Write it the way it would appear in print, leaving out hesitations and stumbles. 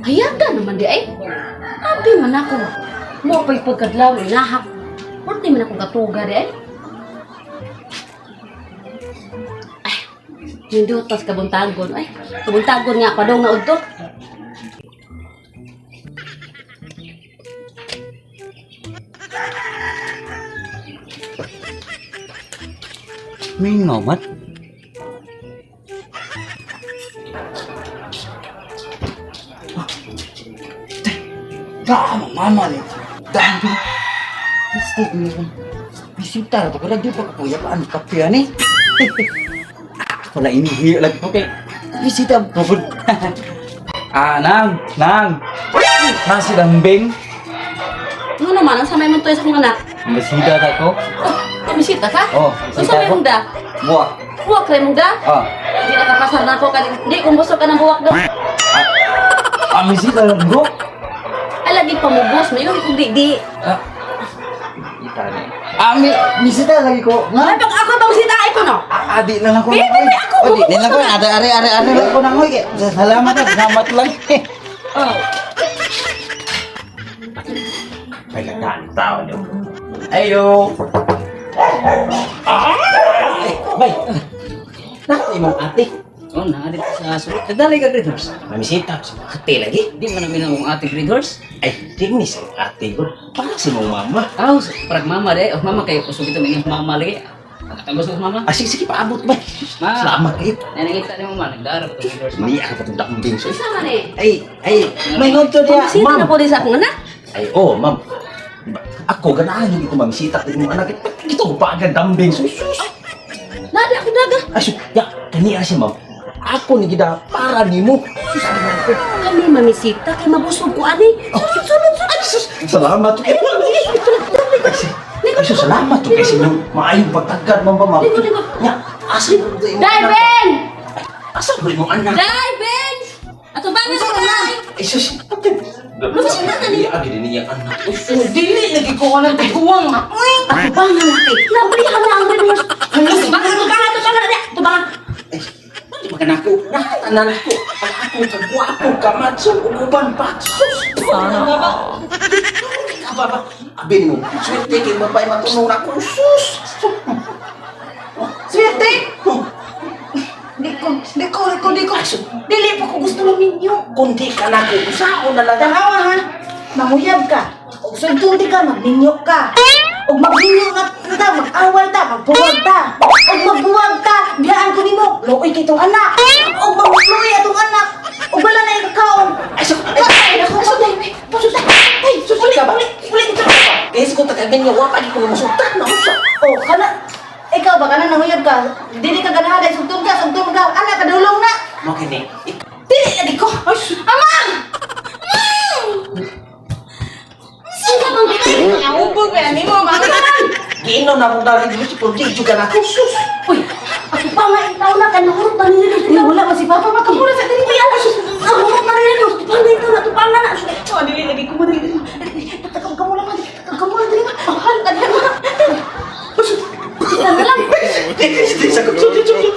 Hayaga naman di ay. Abi man ako. Mo pa'y pagkadlaw inahak. Pwerte man akong katuga di ay. Ay, nindutos kabuntagon. Ay, kabuntagon nga padong na udto. Mingaw man. Tama, mama ni. Dami. Mistake mo. Bisita to ko lagi pa kuya pa ang kape ani. Ako na inihiyo lagi ko kay bisita pupud. Ah, nang, nang. Nasi dambing. Ano naman, ang samay man to sa akong anak. Masida ta ko. Oh, kamisita ka? Oh, Ang bisita samay ko. mong da? Buwa. Buwak rin mong da? Ah, Di nakapasar na ako. Di, kung busog ka ng buwak do. ah, misita lang ko. Ay, lagi pamubos. Mayon kung di, di. Ah. Ita ni. Ah, mi Bisita lagi ko. Nga. Ay, pag ako pamisita, ay ko no. Ah, di lang ako. Di, di, di, ako, Oh, di, di lang ko. bubukos Ada are are are lang ko nang oy. Salamat, salamat lang. Oh. Pailagan tao niyo. Ayo. Bay. Nako imong ate. Oh, na dito sa sulod. Nagdalay ka grade horse. Mamisita sa mga ate lagi. Di man namin ang ate grade horse. Ay, di ni sa ate ko. Para si mong mama. Aw, parang mama de. Oh, mama kay kusog ito mga mama lagi. Pagkatagos ng mama. Ah, sige, sige, paabot ba? Ma. Salamat kayo. Nanangita ni mama, nagdara pa grade horse. Ma. Ni ako patong dambing. So, Isa man eh. ay, ay, may ngonto diya, Pamisita ma'am. na po din sa akong anak. Ay, oh, ma'am. Ako, ganahan yung ito, mamisita din mo anak. Ito, bagan dambing. Sus, sus. Nadi ako daga. Ay, sus, ya, kaniya siya, ma'am. Ako ni gida para nimo. Sus, ano ko? Kami mamisita kay mabusog ko ani. Sulod, sulod, sulod. Ay, sus, salamat. Ay, ay, sus, salamat. Kay sa inyong maayong pagtagad, ma'am ba, ma'am? Lingkod, lingkod. Ya, asa mo ito imong Dai, anak? Ben! Asa mo imong anak? Dai, Ben! Ato ba na dai? Ay, sus, Mamisita na ni. Dili, agi din niya anak. Ay, sus, Dili lagi ko walang tiguang. Uy, ato ba nga laki? Nablihan na ang rin. Tubangan, tubangan, tubangan, tubangan. Ay, di ba ka nako? Nakatanan ko. Ang akong kagwapo, kamatso, uguban pa. Sus! Sana ba? Ba ba? Abi mo, swerte kay babae matunong na ko. Sus! Swerte! Di ko, di ko, di ko, di ko. Dili pa ko gusto maminyo. Kundi ka na ko, usaon na lang. Tanawa ha, manguyab ka. Og sultuti ka, magminyo ka. Og magminyo na ta, mag-away ta, magbuwag ta. Og magbuwag ta, biyaan ko nimo, luoy kay tong anak. Og magluoy atong anak. Og wala na ikakaon. Ay, sus! Ay, Ay, naku, patay, ay, sus! Uli, Ka ba? uli, uli, ito. Kaya sa kong tagagan niya, wapagi ko na masutan na usa. Oh, kana, ikaw ba, kana nanguyab ka? Dili ka ganahan, dahil sugtong ka, sugtong ka. Anak, kadulong na. Mo kini. Dili lagi ko. Ay, sus! Ama! Saan bang Naubog ba nimo, mama? Giino na mong dali dito si Kundi, juga na ko. Sus! Uy, ato pa nga itaw na kay nahurot na nila. Ay, wala man si Papa, makamura sa dili. Uy, alas, nahurot na nila. Tubangan ito na, tubangan na. Oh, dili lagi ko mo dili. Takam ka mo lang, takam ka mo lang dili. Mahal ka dili. Kita na lang. Di, sagot, sus, sus, sus.